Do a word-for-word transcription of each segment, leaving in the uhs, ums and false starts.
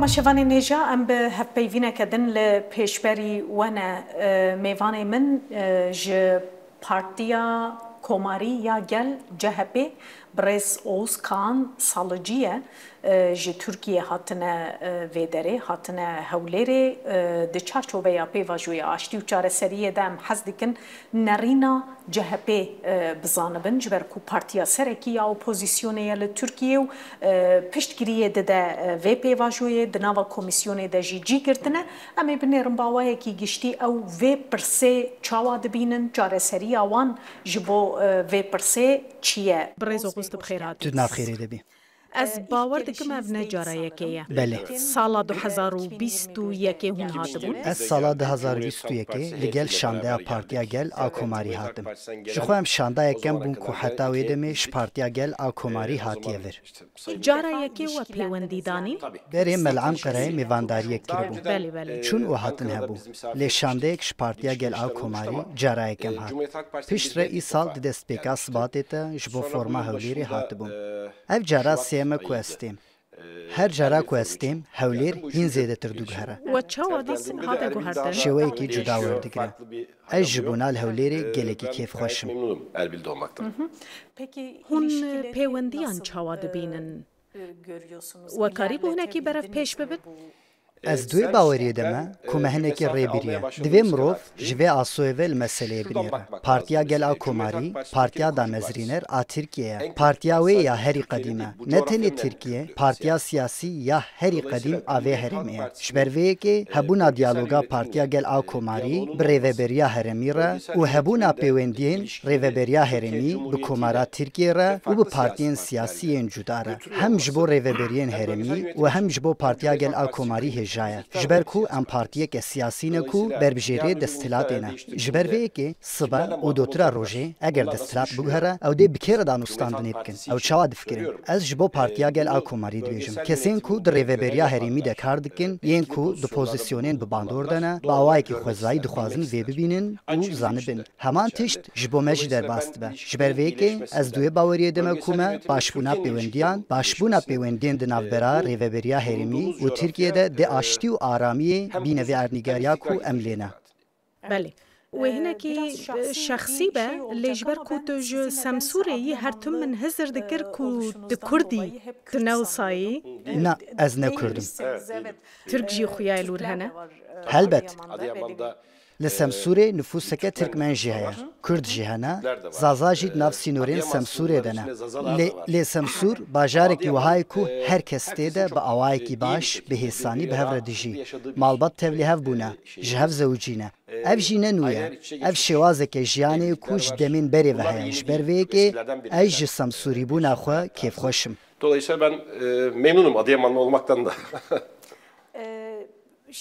Şevanê nêja, em bi hevpeyvîneke din li pêşberî we ne. E, mêvanê min, e, ji Partiya Komarî ya Gel, C H P, birêz Oğuz Kaan Salıcı ye. E, ji Tirkiyê hatine, e, vê derê, hatine Hewlêrê. E, di çarçoveya pêvajoya aştî û çareseriyê de em hez dikin nerîna C H P, e, bizanibin, ji ber ku partiya serekî ya opozîsyonê ye li Tirkiyê û, e, piştgiriyê dide, e, vê pêvajoyê, di nava komîsyonê de jî cî girtine. Em ê binêrin bi awayekî giştî ew vê pirsê çawa dibînin, çareseriya wan ji bo, e, vê pirsê çi ye? Birêz Oğuz, tu bi xêr hatî. Tu di nav xêrê de bî. Ez bawer dikim ev ne cara yekê ye. Belê. Sala du hezar û bîst û yekê hûn hatibûn. Ez sala du hezar û bîst û yekê li gel şandeya Partiya Gel a Komarî hatim. Ji xwe em şanda yekem bûn ku heta wê demê ji Partiya Gel a Komarî hatiye vir. Cara yekê we pêwendî danîn? Berê Mel Enqereyê mêvandariyek kiribû. Belê, belê. Çûn û hatin hebû. Lê şandeyek ji Partiya Gel a Komarî cara yekem hat. Piştre îsal di destpêka Sibatê de ji bo forma Hewlêrê hatibûm. Ev cara sêyem e ku ez têm. Her cara ku ez têm, Hewlêr hîn zêdetir diguhere. We çawa dîs hate guhertin? Şêweyekî cuda werdigire. Ez ji bona li Hewlêrê gelekî kêfxweş im. Hûn pêwendiyan çawa dibînin? We karîbû hinekî berev pêş bibin? Ez di wê baweriyê de me ku me hinekî rê biriye. Divê mirov ji vê asoyê ve li meseleyê binêre. Partiya Gel a Komarî, partiya damezrîner a Tirkiyê ye. Partiya wê ya herî qedîm e. Ne tenê Tirkiye, partiya siyasî ya herî qedîm a vê herêmê ye. Ji ber vê yekê hebûna diyaloga Partiya Gel a Komarî bi rêveberiya herêmî re û hebûna pêwendiyên rêveberiya herêmî bi Komara Tirkiyê re û bi partiyên siyasî yên cuda re, hem ji bo rêveberiyên herêmî û hem ji bo Partiya Gel a Komarî hêja ye. Ji ber ku em partiyeke siyasî ne ku berbijêrê desthilatê ne. Ji ber vê yekê sibe û dotira rojê eger desthilat biguhere, ew dê bi kê re danûstandinê bikin? Ew çawa difikirin? Ez ji bo Partiya Gel a Komarî dibêjim. Kesên ku di rêveberiya herêmî de kar dikin, yên ku di pozîsyonên bi bandor de ne, bi awayekî xwezayî dixwazin vê bibînin û zanibin. Heman tişt ji bo me jî derbas dibe. Ji ber vê yekê ez di wê baweriyê de me ku me başbûna pêwendiyan, başbûna pêwendiyên di navbera rêveberiya herêmî û Tirkiyê de dê aştî û aramiyê bîne vê erdnîgariya ku em lê ne. Belê. Wê hinekî, e, şexsî be, lê ji ber ku tu ji Semsûrê yî, her tim min hizir dikir ku tu Kurd î, tu ne wisa yî. Na, ez ne Kurd im. Tirk jî xuya li wir hene? Helbet. Li Semsûrê nifûseke Tirkmen jî heye. Kurd jî hene. Zaza jî di nav sînorên Semsûrê de ne. Lê, lê Semsûr bajarekî wiha ye ku her kes tê de bi awayekî baş, bi hêsanî bi hev re dijî. Malbat tevlî hev bûne, ji hev zewicîne. Ev jî ne nû ye. Ev şêwazeke jiyanê ye ku ji demên berê ve heye. Ji ber vê yekê ez ji Semsûrîbûna xwe kêfxweş im. Dolayısıyla ben, e, memnunum Adıyamanlı olmaktan da.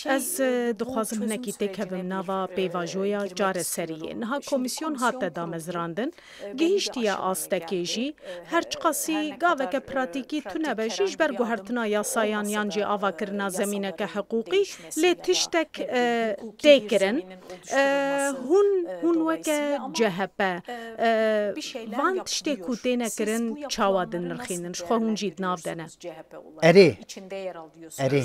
Ez, e, dixwazim hinekî têkevim nava pêvajoya çareseriyê. Niha komîsyon hate damezrandin, gihîştiye astekê jî, her çiqasî gaveke pratîkî tune be jî, ji ber guhertina yasayan yan jî avakirina zemîneke hiqûqî, lê tiştek, e, tê kirin. E, hûn, hûn weke C H P, e, van tiştê ku têne kirin çawa dinirxînin? Ji xwe hûn jî di nav de ne. Erê. Erê.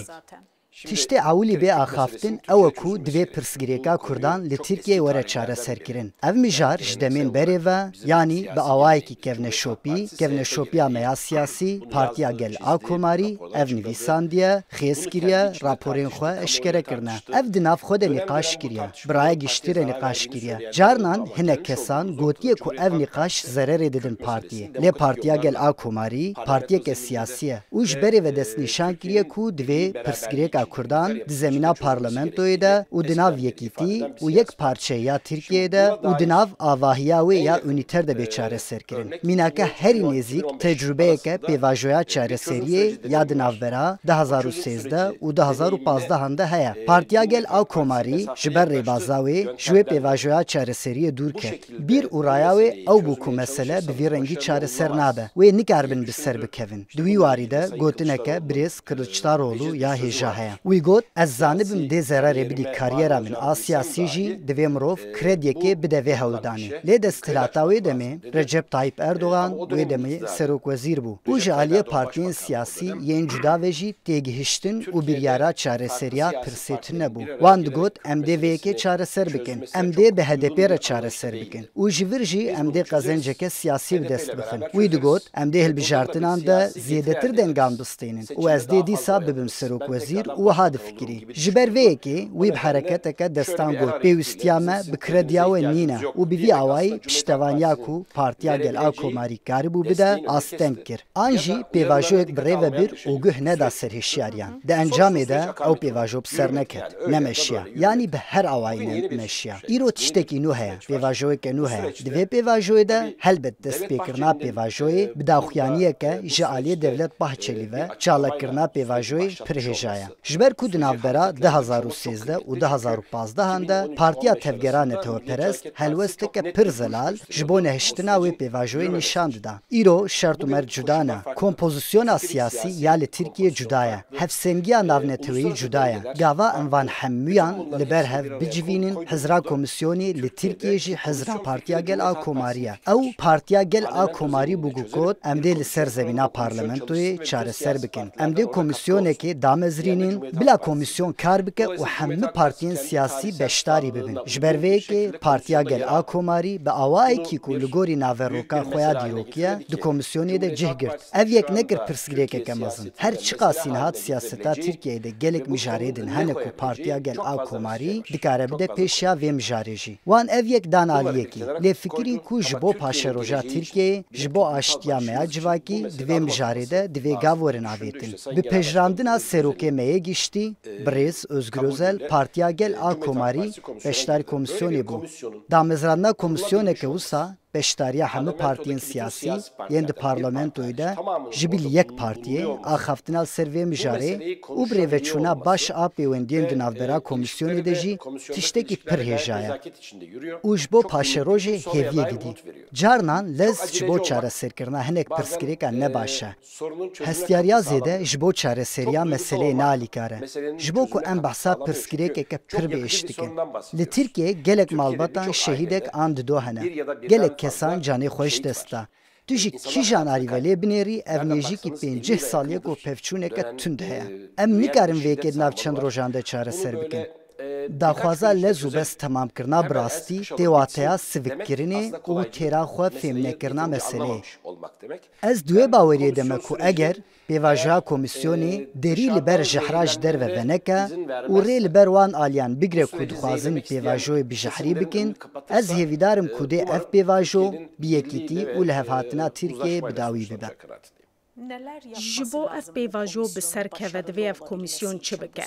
Tiştê ewilî bê axaftin ew e ku divê pirsgirêka Kurdan li Tirkiyeyê were çareserkirin. Ev mijar ji demên berê ve, yanî bi awayekî kevneşopî, kevneşopiya me ya siyasî, Partiya Gel a Komarî, ev nivîsandiye, xêz kiriye, raporên xwe eşkere kirine. Ev di nav xwe de nîqaş kiriye, bi raya giştî re nîqaş kiriye. Carinan hinek kesan gotiye ku ev nîqaş zererê didin partiyê. Lê Partiya Gel a Komarî partiyeke siyasî ye. Û ji berê ve destnîşan kiriye ku divê pirsgirêka Kurdan di zemîna parlamentoyê de û di nav yekîtî û yek parçeyê ya Tirkiyeyê de û di nav avahiya wê ya unîter de bê çareserkirin. Mînake herî nêzîk tecrûbeyeke pêvajoya çareseriyê ya di navbera du hezar û sêzdeh û du hezar û pazdehan de heye. Partiya Gel a Komarî ji ber rêbaza wê ji wê pêvajoya çareseriyê dûr ket. Bîr û raya wê ew bû ku mesele bi vî rengî çareser nabe. Wê nikaribin bi ser bikevin. Di wî warî de gotineke birêz Kiliçdaroglu ya hêja heye. Wî got, ez zanibim dê zerarê bidî kariyera min a siyasî jî divê mirov krediyekê bide vê hewldanê. Lê desthilata wê demê Recep Tayyip Erdogan wê demê serokwezîr bû û ji aliyê partiyên siyasî yên cuda ve jî têgihiştin û biryara çareseriya pirsê tune bû. Wan digot, em dê vê yekê çareser bikin. Em dê bi H D P re çareser bikin. Û ji vir jî em dê qezenceke siyasî bi dest bixin. Wî digot, em dê hilbijartinan de zêdetir dengan bistînin û ez dê dîsa bibim serokwezîr û wiha difikirî. Ji ber vê yekê wî bi hereketeke destan got, pêwîstiya me bi krediya we nîne û bi vî awayî piştevaniya ku Partiya Gel a Komarî karibû bide, asteng kir. An jî pêvajoyek bi rê ve bir û guh neda ser hişyariyan. Di encamê de ew pêvajo bi ser neket, nemeşiya. Yanî bi her awayî nemeşiya. Îro tiştekî nû heye, pêvajoyeke nû heye. Di vê pêvajoyê de helbet destpêkirina pêvajoyê bi daxuyaniyeke ji aliyê Devlet Bahçelî ve çalakirina pêvajoyê pir hêja ye. Ji ber ku di navbera du hazar û sêzdeh û du hazar û pazdehan de Partiya Tevgera Neteweperest helwesteke pir zelal ji bo nehiştina wê pêvajoyê nîşan dida. Îro şert û merc cuda ne. Kompozisyona siyasî ya li Tirkiyê cuda ye. Hevsengiya navneteweyî cuda ye. Gava em van hemûyan li ber hev bicivînin, hizra komîsyonê li Tirkiyê jî hizra Partiya Gel a Komarî ye. Ew Partiya Gel a Komarî bû ku got, em dê li ser zemîna parlamentoyê çareser bikin. Em dê komîsyonekê damezrînin, bila komîsyon kar bike û hemû partiyên siyasî beşdarî bibin. Ji ber vê yekê Partiya Gel a Komarî bi awayekî ku li gorî naveroka xwe ya dîrokî ye, di komîsyonê de cih girt. Ev yek nekir pirsgirêkeke mezin. Her çiqasî niha di siyaseta Tirkiyeyê de gelek mijarê din hene ku Partiya Gel a Komarî dikare bide pêşiya vê mijarê jî. Wan ev yek dan aliyekî. Lê fikirîn ku ji bo paşeroja Tirkiyeyê, ji bo aştiya me ya civakî, di vê mijarê de divê gav werin avêtin. Bi pejirandina serokê me yê giştî, birêz Ozgur Özel, Partiya Gel a Komarî beşdarî komîsyonê bû. Damezrandina komîsyoneke wisa beşdariya hemû partiyên siyasî yên di parlamentoyê de ji bil yek partiyê axaftina li ser vê mijarê û birêveçûna baş a pêwendiyên di navbera komîsyonê de jî tiştekî pir hêja ye. Û ji bo paşerojê hêviyê didî. Carnan lez ji bo çareserkirina hinek pirsgirêkan ne baş e. Hestiyariya zêde ji bo çareseriya meseleyê ne alîkar e. Ji bo ku em behsa pirsgirêkeke pir biêş dikin. Li Tirkiyeyê gelek malbatan şehîdek an dido hene. Gelek kesan canê xwe ji dest da. Tu ji kîjan alî ve lê binêrî, ev nêjîkî pêncî sal ye ku pevçûneke tund heye. Em nikarin vê yekê di nav çend rojan de çareser bikin. Daxwaza lez û bes temamkirina bi rastî tê wateya sivikkirinê û têra xwe fêmnekirina meseleyê. Ez di wê baweriyê de me ku eger pêvajoya komîsyonê derî li ber jehra ji derve veneke û rê li ber wan aliyan bigire ku dixwazin pêvajoyê bi jehrî bikin, ez hêvîdar im ku dê ev pêvajo bi yekîtî û lihevhatina Tirkiyeyê bi dawî bibe. Ji bo ev pêvajo bi ser keve divê ev komîsyon çi bike?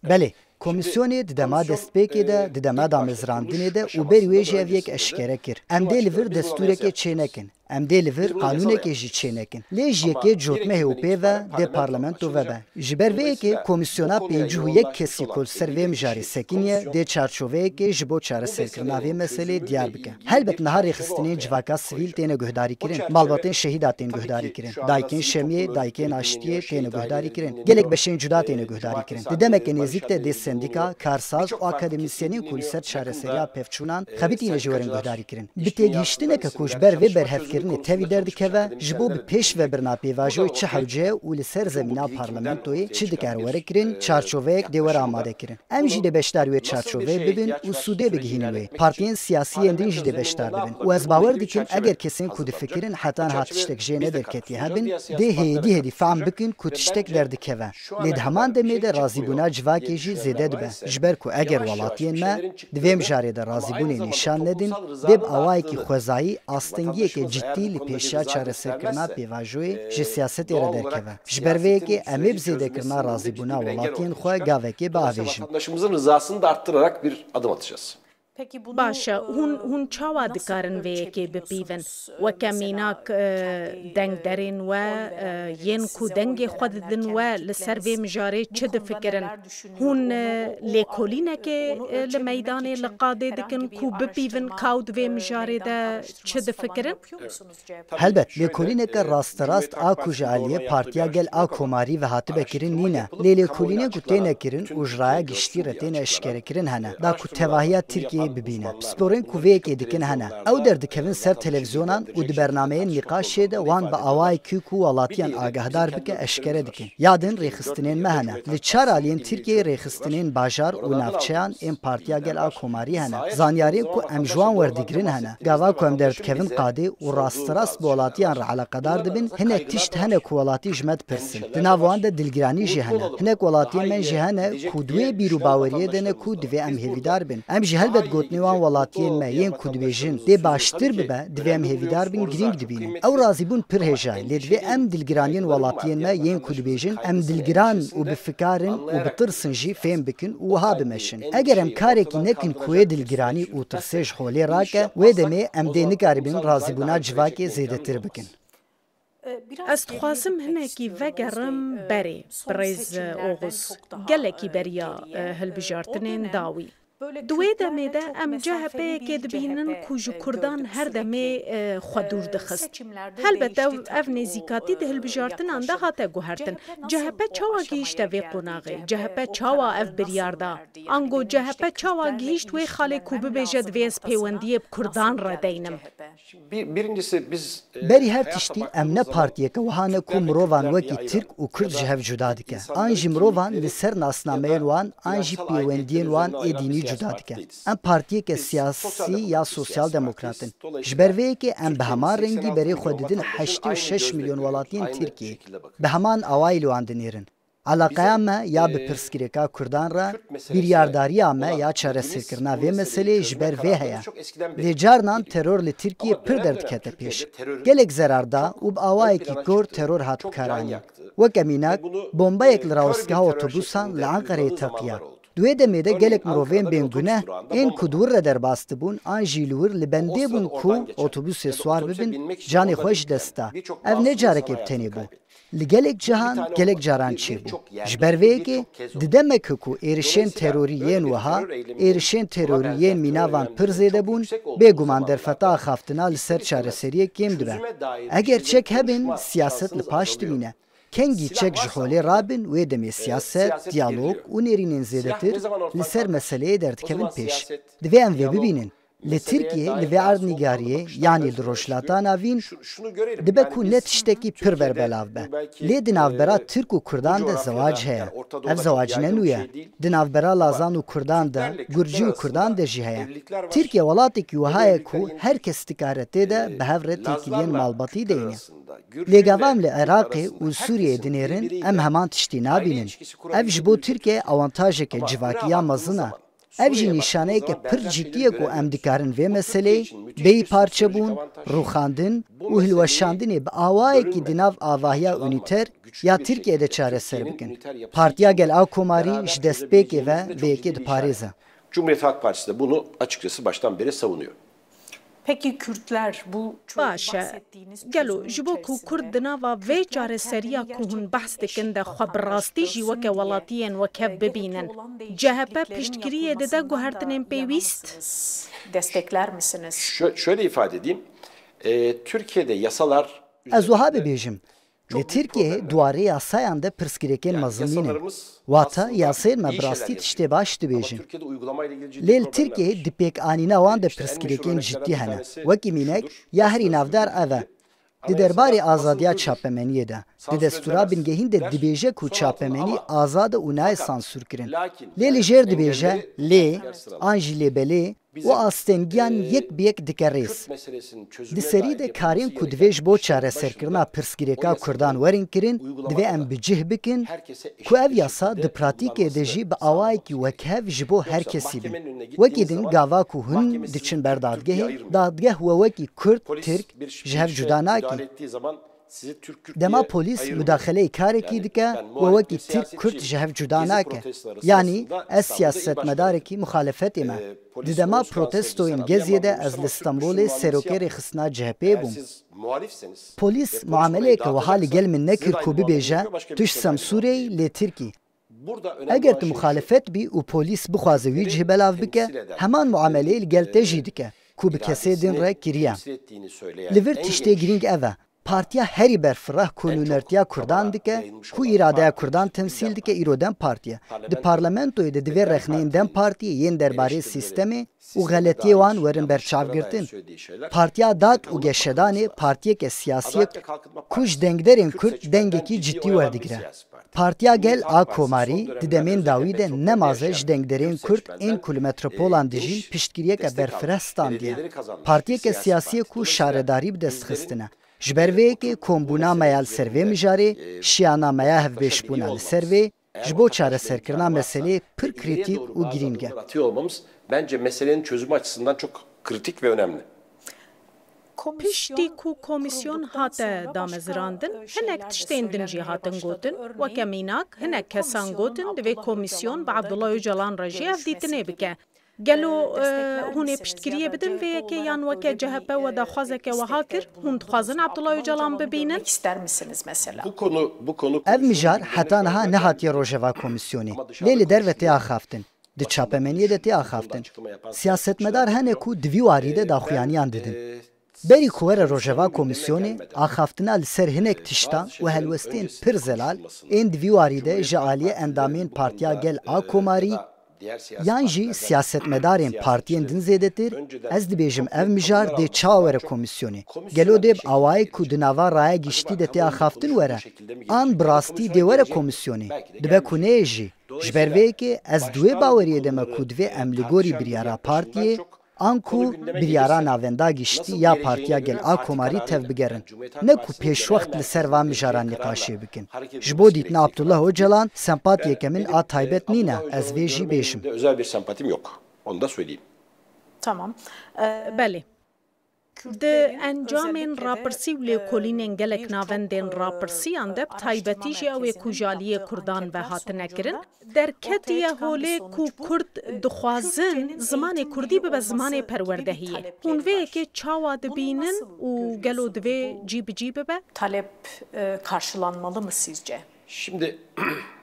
Belê, komîsyonê di dema destpêkê de, di dema damezrandinê de û berî wê jî ev yek eşkere kir. Em dê li vir destûrekê çênekin. Em dê li vir qanûnekê jî çênekin. Lê ji yekê cotmehê û pê ve dê parlamento vebe. Ji ber vê yekê komîsyona pêncî û yek kesî ku li ser vê mijarê sekiniye dê çarçoveyekê ji bo çareserkirina vê meselê diyar bike. Helbet niha rêxistinên civaka sivîl têne guhdarîkirin, malbatên şehîda tên guhdarîkirin, dayikên şemiyê, dayikên aştiyê têne guhdarîkirin, gelek beşên cuda têne guhdarîkirin. Di demeke nêzîk de dê sendîka, karsaz û akademîsyenên ku li ser çareseriya pevçûnan xebitîne jî werin guhdarîkirin. Bi têgihiştineke ku ji ber vê berhevkirinê tevî derdikeve, ji bo bi pêş ve birina pêvajoyê çi hewce ye û li ser zemîna parlamentoyê çi dikare were kirin, çarçoveyek dê were amade kirin. Em jî dê beşdarî wê çarçoveyê bibin û sûdê bigihînin wê. Partiyên siyasî yên din jî dê beşdar bibin. Û ez bawer dikim eger kesên ku difikirin heta niha tiştek jê nederketiye hebin, dê hêdî hêdî fehm bikin ku tiştek derdikeve. Lê di heman demê de razîbûna civakê jî zêde dibe. Ji ber ku eger welatiyên me di vê mijarê de razîbûnê nîşan nedin, dê bi awayekî xwezayî astengiyeke cidî li pêşiya çareserkirina pêvajoyê ji siyasetê re derkeve. Ji ber vê yekê em ê bi zêdekirina razîbûna welatiyên xwe gavekê biavêjin. Vatandaşımızın rızasını da arttırarak bir adım atacağız. Baş e, hûn, hûn çawa dikarin vê yekê bipîvin? Weke mînak, e, dengderên we, e, yên ku dengê xwe didin we li ser vê mijarê çi difikirin? Hûn, e, lêkolînekê, e, li meydanê li qadê dikin ku bipîvin ka û di vê mijarê de çi difikirin? Helbet, lêkolîneke rasterast a ku ji aliyê Partiya Gel a Komarî ve hatibe kirin nîne. Lê lêkolînên ku têne kirin û ji raya giştî re têne eşkerekirin hene, da ku tevahiya Tirkiyeyê bibîne. Pisporên ku vê yekê dikin hene. Ew derdikevin ser televîzyonan û di bernameyên nîqaşê de wan bi awayekî ku welatiyan agahdar bike eşkere dikin. Ya din rêxistinên me hene. Li çar aliyên Tirkiyeyê rêxistinên bajar û navçeyan ên Partiya Gel a Komarî hene. Zanyariyên ku em ji wan werdigrin hene. Gava ku em derdikevin qadê û rasterast bi welatiyan re eleqedar dibin, hinek tişt hene ku welatî ji me dipirsin. Di nav wan de dilgiranî jî hene. Hinek welatiyên me jî hene ku di wê bîr û baweriyê de ne ku divê em hêvîdar bin. Em jî helbet gotinên wan welatiyên me yên ku dibêjin dê baştir bibe, divê em hêvîdar bin, girîng dibînin. Ew razîbûn pir hêja ye, lê divê em dilgiraniyên welatiyên me yên ku dibêjin em dilgiran û bi fikar in û bi tirs in jî fêm bikin û wiha bimeşin. Eger em karekî nekin ku wê dilgiranî û tirsê ji holê rake, wê demê em dê nikaribin razîbûna civakê zêdetir bikin. Ez dixwazim hinekî vegerim berê, birêz Oxuz. Gelekî beriya, e, hilbijartinên dawî. Di wê demê de em C H P'yekê dibînin ku ji Kurdan her demê, e, xwe dûr dixist. Helbet ev, ev nêzîkatî di hilbijartinan de hate guhertin. C H P çawa gihîşte vê qonaxê? C H P çawa ev biryar da? Ango C H P çawa gihîşt wê xalê ku bibêje divê ez pêwendiyê bi Kurdan re deynim? Bir, birincisi biz, e, Berî her tiştî em ne partiyeke wiha ne ku mirovan wekî Tirk û Kurd ji hev cuda dike. An jî mirovan li ser nasnameyên wan, an jî pêwendiyên wan ê dînî cuda dike. Em partiyeke siyasî ya sosyal demokrat in. Ji ber vê yekê em bi heman rengî berê xwe didin heştê û şeş milyon welatiyên Tirkiyeyê. Bi heman awayî li wan dinêrin. Eleqeya me ya bi pirsgirêka Kurdan re, biryardariya me ya çareserkirina vê meseleyê ji ber vê heye. Lê carnan teror li Tirkiyê pir derdikete pêş. Gelek zerar da û bi awayekî kor teror hat bikaranîn. Weke mînak, bombayek li rawestgeha otobûsan li Enqereyê teqiya. Di wê demê de gelek mirovên bênguneh ên ku di wir re derbas dibûn an jî li wir li bendê bûn ku otobûsê siwar bibin, canê xwe ji dest da. Ev ne carekê bi tenê bû. Li gelek cihan, gelek caran çêbû. Ji ber vê yekê, di demeke ku êrişên terorî yên wiha, êrişên terorî yên mînavan pir zêde bûn, bêguman derfeta axaftina li ser çareseriyê kêm dibe. Eger çek hebin, siyaset li paş dimîne. Kengî çek ji holê rabin, wê demê siyaset, diyalog û nêrînên zêdetir li ser meseleyê derdikevin pêş. Divê em vê bibînin. Li Tirkiyê, li vê erdnîgariyê, yanî li Rojhilata Navîn, dibe ku ne tiştekî pir berbelav be. Lê di navbera Tirk û Kurdan de zewac heye. Ev zewac ne nû ye. Di navbera Lazan û Kurdan de, Gurcî û Kurdan de jî heye. Tirkiye welatekî wiha ye ku her kes dikare tê de bi hev re têkiliyên malbatî deyne. Lê gava em li Iraqê û Sûriyeyê dinêrin, em heman tiştî nabînin. Ev ji bo Tirkiye awantajeke civakî ya mezin e. Ev jî nîşaneyeke pir cidî ye ku em dikarin vê meseleyê bêyî parçebûn, rûxandin û hilweşandinê bi awayekî di nav avahiya unîter ya Tirkiyeyê de çareser bikin. Partiya Gel a Komarî ji destpêkê ve vê yekê diparêze. Cumhuriyet Halk Partisi de bunu açıkçası baştan beri savunuyor. Peki Kürtler bu Baş e. Gelo ji bo ku Kurd di nava vê çareseriya ku hûn behs dikin de xwe bi rastî jî weke welatiyên wekhev bibînin, C H P piştgiriyê dide guhertinên pêwîst? Destekler misiniz? Şö- şöyle ifade edeyim. E, Türkiye'de yasalar Ez wiha bibêjim, li Tirkiyeyê di warê yasayan de pirsgirêkên mezin nînin. Wata yasayên me bi rastî tiştê baş dibêjin. Lê li Tirkiyeyê di pêkanîna wan de pirsgirêkên cidî hene. Wekî mînek, ya herî navdar ev e. Di derbarê azadiya çapemeniyê de, di destûra bingehîn de dibêje ku çapemenî azad e û nayê sansûrkirin. Lê li jêr dibêje, lê, an jî lê belê, û astengiyan yek bi yek dike rêz. Di serî de karên ku divê ji bo çareserkirina pirsgirêka Kurdan werin kirin, divê em bi cih bikin ku ev yasa di pratîkê de jî bi awayekî wekhev ji bo her kesî bin. Wekî din gava ku hûn diçin ber dadgehê, dadgeh we wekî Kurd, Tirk ji hev cuda nake. Dema polîs mudaxeleyê karekî dike, we wekî Tirk Kurd ji hev cuda nake. Yanî ez siyasetmedarekî muxalefetê me. Di dema protestoyên Geziyê de ez li Stenbolê serokê rêxistina C H P'ê bûm. Polîs muameleyeke wiha li gel min nekir ku bibêje, tu ji Semsûrê yî, lê Tirk î. Eger tu muxalefet bî û polîs bixwaze wî cihê belav bike, heman muameleyê li gel te jî dike, ku bi kesê din re kiriye. Li vir tiştê girîng ev e. Partiya herî berfireh ku nûnertiya Kurdan dike, ku îradeya Kurdan temsîl dike, îro DEM Partî ye. Di parlamentoyê de divê rexneyên DEM Partiyê yên derbarê sîstemê û xeletiyê wan werin berçavgirtin. Partiya Dad û Geşedanê partiyeke siyasî ye ku ji dengderên Kurd dengekî cidî werdigire. Partiya Gel a Komarî di demên dawî de nemaze ji dengderên Kurd ên ku li metropolan dijîn piştgiriyeke berfireh standiye. Partiyeke siyasî ye ku şaredarî bi dest xistine. Ji ber vê yekê kombûna me ya li ser vê mijarê, şiyana me ya hevbêşbûna li ser vê, ji bo çareserkirina meseleyê pir krîtîk û girîng e. Yaratıyor olmamız bence meselenin çözümü açısından çok kritik ve önemli. Piştî ku komîsyon hate damezirandin, hinek tiştên din jî hatin gotin. Weke mînak, hinek kesan gotin, divê komîsyon bi Abdullah Ocalan re jî hevdîtinê bike. Gelo, e, hûn ê piştgiriyê bidin vê yekê yan weke C H P we daxwazeke wiha kir, hûn dixwazin Abdullah Ocalan bibînin? İster misiniz mesela? Bu konu, bu konu Ev mijar heta niha nehatiye rojeva komîsyonê, lê li derve tê axaftin. Di çapemeniyê de tê axaftin. Siyasetmedar hene ku di vî warî de daxuyaniyan didin. Berî ku were rojeva komîsyonê, axaftina li ser hinek tiştan û helwestên pir zelal ên di vî warî de ji aliyê endamên Partiya Gel a Komarî yan jî siyasetmedarên partiyên din zêdetir, ez dibêjim ev mijar dê çawa were komîsyonê? Gelo dê bi awayek ku di nava raya giştî de tê axaftin were? An bi rastî dê were komîsyonê? Dibe ku neyê jî. Ji ber vê yekê ez di wê baweriyê de me ku divê em li gorî biryara partiyê, anku biryara navenda giştî ya Partiya Gel a Komarî tevbigerin. Ne ku pêşwext li ser van mijaran nîqaşê bikin. Ji bo dîtina Abdullah Ocalan sempatiyeke min a taybet nîne, ez vê jî bêjim. Özel bir sempatim yok. Onu da söyleyeyim. Tamam. Ee, Belê. Di encamên rapirsî û lêkolînên gelek navendên rapirsiyan de, bi taybetî jî ew ê ku ji aliyê Kurdan ve hatine kirin, derketiye holê ku Kurd dixwazin zimanê Kurdî bibe zimanê perwerdehiyê. Hûn vê yekê çawa dibînin û gelo divê cî bi cî bibe? Talep, e, karşılanmalı mı sizce? Şimdi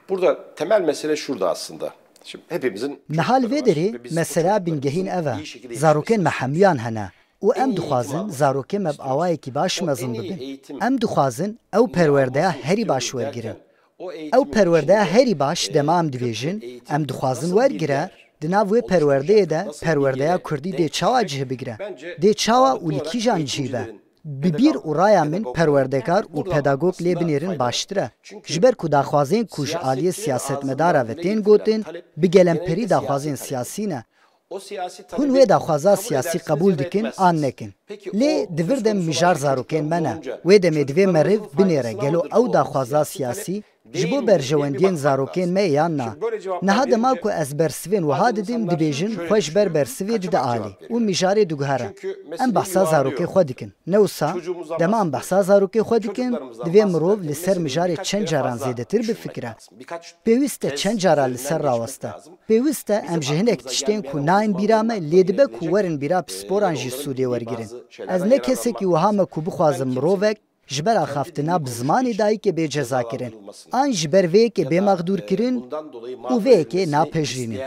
burada temel mesele şurada aslında. Şimdi hepimizin Niha li vê derê meseleya bingehîn ev e. Zarokên me hemûyan hene. Û em dixwazin zarokên me bi awayekî baş mezin bibin. Em dixwazin ew perwerdeya herî baş wergirin. Ew perwerdeya herî baş, dema em dibêjin, em dixwazin wergire, di nav wê perwerdeyê de perwerdeya kurdî dê çawa cih bigire? Dê çawa û li kîjan cihî be? Bi bîr û raya min perwerdekar û pedagog lê binêrin baştir e. Ji ber ku daxwazên ku ji aliyê siyasetmedara ve tên gotin, bi gelemperî daxwazên siyasî ne. Hûn wê daxwaza siyasî qebûl dikin an nekin. Lê di vir de mijar zarokên me ne. Wê demê divê meriv binêre gelo ew daxwaza siyasî ji bo berjewendiyên zarokên me yan na. Niha dema ku ez bersivên wiha didim, dibêjin xwe ji ber bersivê dide alî û mijarê diguhere. Em behsa zarokê xwe dikin. Ne wisa? Dema em behsa zarokê xwe dikin, divê mirov li ser mijarê çend caran zêdetir bifikire. Pêwîst e çend cara li ser raweste. Pêwîst e em ji hinek tiştên ku nayên bîra me, lê dibe ku werin bîra pisporan jî sûdê wergirin. Ez ne kesekî wiha me ku bixwazim mirovek ji ber axaftina bi zimanê dayikê bê cezakirin, an ji ber vê yekê bê mexdûrkirin û vê yekê napejirînim.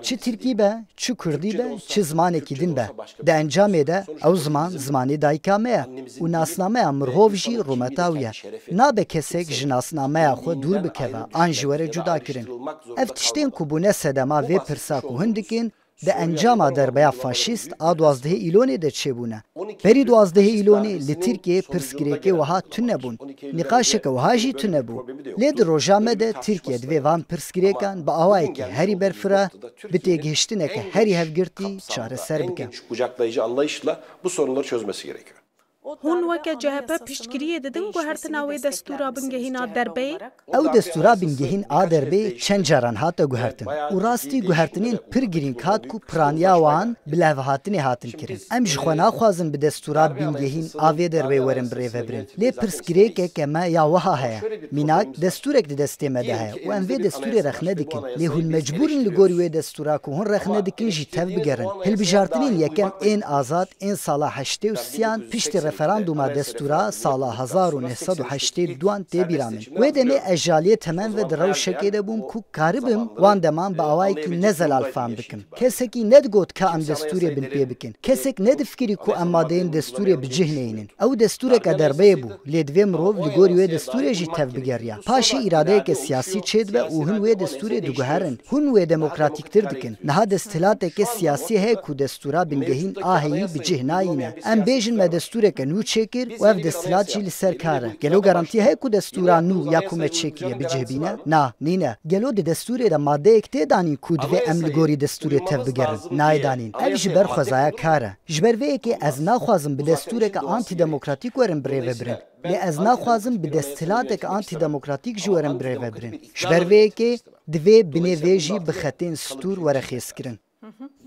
Çi tirkî be, çi kurdî be, çi zimanekî din be, di encamê de ew ziman zimanê dayika me ye û nasnameya mirhov jî rûmeta wî ye. Nabe kesek ji nasnameya xwe dûr bikeve an jî were cudakirin. Ev tiştên ku bûne sedema vê pirsa ku hûn dikin, di encama derbeya faşîst a duwazdehê Îlonê de çêbûne. Berî duwazdehê Îlonê li Tirkiyeyê pirsgirêkê wiha tune bûn. Nîqaşeke wiha jî tune bû. Lê di roja me de Tirkiye divê van pirsgirêkan bi awayekî herî berfireh, bi têgihiştineke herî hevgirtî çareser bike. Kucaklayıcı anlayışla bu sorunları çözmesi gerekiyor. Hûn weke C H P piştgiriyê didin guhertina wê destûra bingehîn a derbeyê? Ew destûra bingehîn a derbeyê çend caran hate guhertin û rastî guhertinên pir girîng hat ku piraniya wan bi lihevhatinê hatin kirin. Em ji xwe naxwazin bi destûra bingehîn a vê derbeyê werin birêvebirin. Lê pirsgirêkeke me ya wiha heye. Mînak, destûrek di destê me de heye û em vê destûrê rexne dikin. Lê hûn mecbûr in li gorî wê destûra ku hûn rexne dikin jî tev bigerin. Hilbijartinên yekem ên azad ên sala heştê û sêyan piştî referandûma destûra sala hezar û neh sed û heştê û duan tê bîra min. Wê demê ez ji aliyê temen ve di rewşekê de bûm ku karibim wan deman bi awayekî ne zelal fam bikim. Kesekî nedigot ka em destûrê binpê bikin. Kesek nedifikirî ku em madeyên destûrê bi cih neynin. Ew destûreke derbeyê bû, lê divê mirov li gorî wê destûrê jî tev bigeriya. Paşê îradeyeke siyasî çêdibe û hûn wê destûrê diguherin. Hûn wê demokratîktir dikin. Niha desthilateke siyasî heye ku destûra bingehîn a heyî bi cih nayîne. Em bêjin me destûreke nû çêkir û ev desthilat jî li ser kar e. Gelo garantî heye ku destûra nû ya ku me çêkiriye bi cih bîne? Na, nîne. Gelo di destûrê de madeyek tê danîn ku divê em li gorî destûrê tev bigerin? Nayê danîn. Ev ji ber xwezaya kar e. Ji ber vê yekê ez naxwazim bi destûreke antîdemokratîk werin birêvebirin. Lê ez naxwazim bi desthilateke antîdemokratîk jî werin birêvebirin. Ji ber vê yekê divê binê vê jî bi xetên stûr were xêzkirin.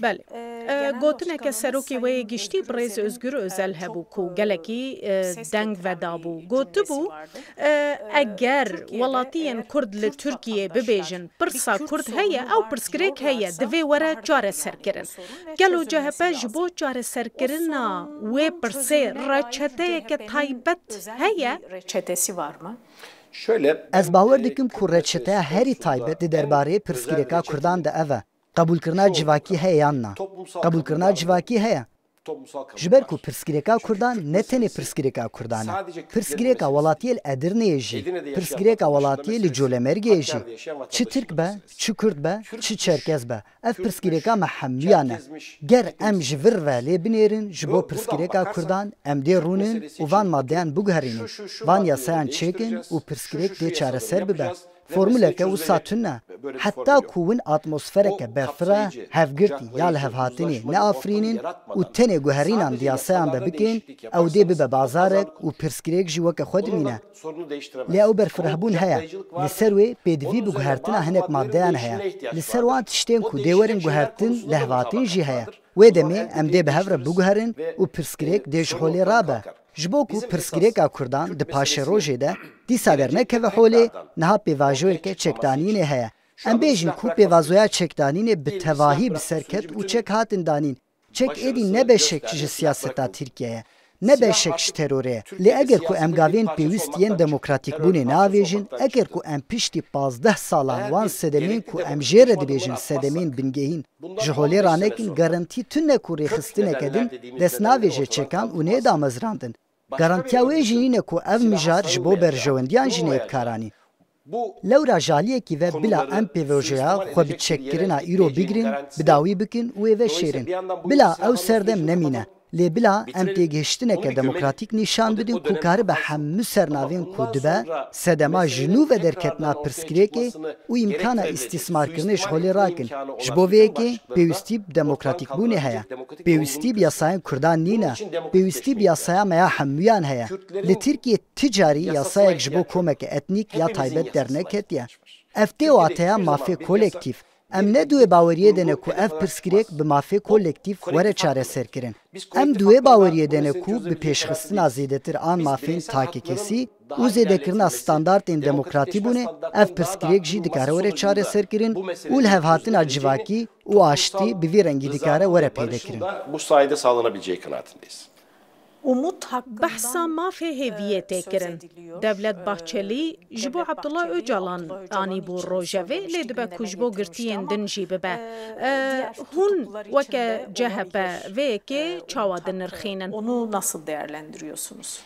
Belê. E, gotineke serokê wê yê giştî birêz Ozgur Ozel hebû ku gelekî, e, deng vedabû. Gotibû, e, eger welatiyên Kurd li Tirkiyê bibêjin, pirsa Kurd heye, ew pirsgirêk heye, divê were çareserkirin. Gelo C H P ji bo çareserkirina wê pirsê reçeteyeke taybet heye? Reçetesi var mı? Şöyle, Ez bawer dikim ku reçeteya herî taybet di derbarê pirsgirêka Kurdan de ev e. Qebûlkirina civakî heye yan na? Qebûlkirina civakî heye. Ji ber ku pirsgirêka Kurdan ne tenê pirsgirêka Kurdan e. Pirsgirêka welatiyê li Edirneyê jî, pirsgirêka welatiyê li Colemêrgê jî, çi Tirk be, çi Kurd be, çi Çerkez be, ev pirsgirêka me hemûyan e. Ger em ji vir ve lê binêrin, ji bo pirsgirêka Kurdan, em dê rûnin û van madeyan biguherînin. Van yasayan çêkin û pirsgirêk dê çareser bibe. Formuleke wisa tune, heta ku win atmosfereke berfireh, hevgirtî ya lihevhatinê neafirînin û tenê guherînan di yasayan de bikin, ew dê bibe bazarek û pirsgirêk jî weke xwe dimîne. Lê ew berfirehbûn heye. Li ser wê pêdivî bi guhertina hinek maddeyan heye. Li ser wan tiştên ku dê werin guhertin, lihevhatin jî heye. Wê demê em dê bi hev re biguherin û pirsgirêk dê ji holê rabe. Ji bo ku pirsgirêka Kurdan di paşerojê de dîsa dernekeve holê, niha pêvajoyeke çekdanînê heye. Em bêjin ku pêvazoya çekdanînê bi tevahî bi ser ket û çek hatin danîn. Çek êdî ne beşek ji siyaseta Tirkiyeyê ye, ne beşek ji terorê ye. Lê eger ku em gavên pêwîst yên demokratîkbûnê neavêjin, eger ku em piştî pazdeh salan wan sedemên ku em jê re dibêjin sedemên bingehîn ji holê ranekin, garantî tune ku rêxistineke din dest navêje çekan û neyê damezrandin. Garantiya wê jî nîne ku ev mijar ji bo berjewendiyan jî neyê bikaranîn. Lewra ji aliyekî ve bila em pêvajoya xwe bi çekkirina îro bigirin, bi dawî bikin û wê veşêrin. Bila ew serdem nemîne. Lê bila em têgihiştineke demokratîk nîşan bidin ku karibe hemû sernavên ku dibe sedema ji nû ve derketina pirsgirêkê û îmkana îstîsmarkirinê ji holê rakin. Ji bo vê yekê pêwîstî bi demokratîkbûnê heye. Pêwîstî bi yasayên Kurdan nîne. Pêwîstî bi yasaya me ya hemûyan heye. Li Tirkiyê ti carî yasayek ji bo komeke etnîk ya taybet derneketiye. Ev tê wateya mafê kolektîf. Em ne di wê baweriyê de ne ku ev pirsgirêk bi mafê kolektîf were çareserkirin. Em di wê baweriyê de ne ku bi pêşxistina zêdetir an mafên takekesî û zêdekirina standartên demokratîbûnê ev pirsgirêk jî dikare were çareserkirin û lihevhatina civakî û aştî bi vî rengî dikare were peydekirin. Bu sayede sağlanabileceği kanaatindeyim. Umut hakkında Behsa mafê hêviyê tê kirin. Devlet Bahçelî ji bo Abdullah Öcalan anîbû rojevê, lê dibe ku ji bo girtiyên din jî bibe. E, hûn weke C H P vê yekê çawa dinirxînin? Onu nasıl değerlendiriyorsunuz?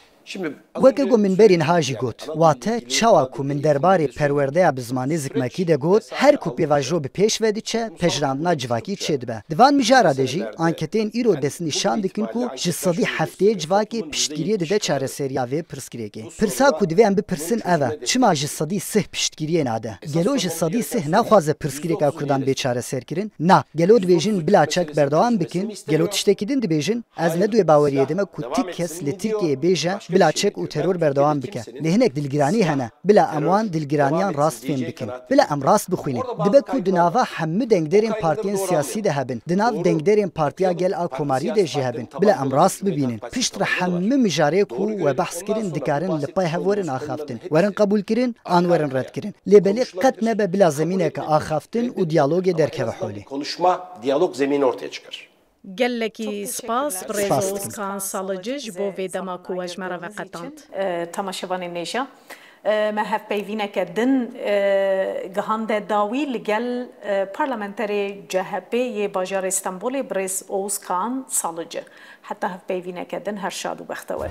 Weke ku min berî niha jî got, wate çawa ku min derbarê perwerdeya bi zimanê zikmekî de got, her ku pêvajo bi pêş ve diçe, pejirandina civakî çêdibe. Di van mijara de jî anketên îro destnîşan dikin ku ji sedî heftê civakê piştgiriyê dide çareseriya vê pirsgirêkê. Pirsa ku divê em bipirsin ev e, çima ji sedî sih piştgiriyê nade? Gelo ji sedî sih naxwaze pirsgirêka Kurdan bê çareserkirin? Na, gelo dibêjin bila çek berdewam bikin? Gelo tiştekî din dibêjin? Ez ne di wê baweriyê de me ku ti kes li Tirkiyeyê bêje bila çek û teror berdewam bike. Lê hinek dilgiranî hene. Bila em wan dilgiraniyan rast fêm bikin. Bila em rast bixwînin. Dibe ku di nava hemû dengderên partiyên siyasî de hebin. Di nav dengderên Partiya Gel a Komarî de jî hebin. Bila em rast bibînin. Piştre hemû mijarê ku we behs kirin dikarin li pey hev werin axaftin. Werin qebûlkirin an werin redkirin. Lê belê qet nebe bila zemîneke axaftin û diyalogê derkeve holê. Konuşma, diyalog zemini ortaya çıkar. Gelekî spas, birêz Spas dikim. Ozkan Salıcı ji bo vê dema ku we ji me re veqetand. E, temaşevanên nêja, e, me hevpeyvîneke din, e, gihande dawî li gel, e, parlamenterê C H P yê bajarê Stenbolê birêz Ozkan Salıcı. Heta hevpeyvîneke din her şad û bextewer.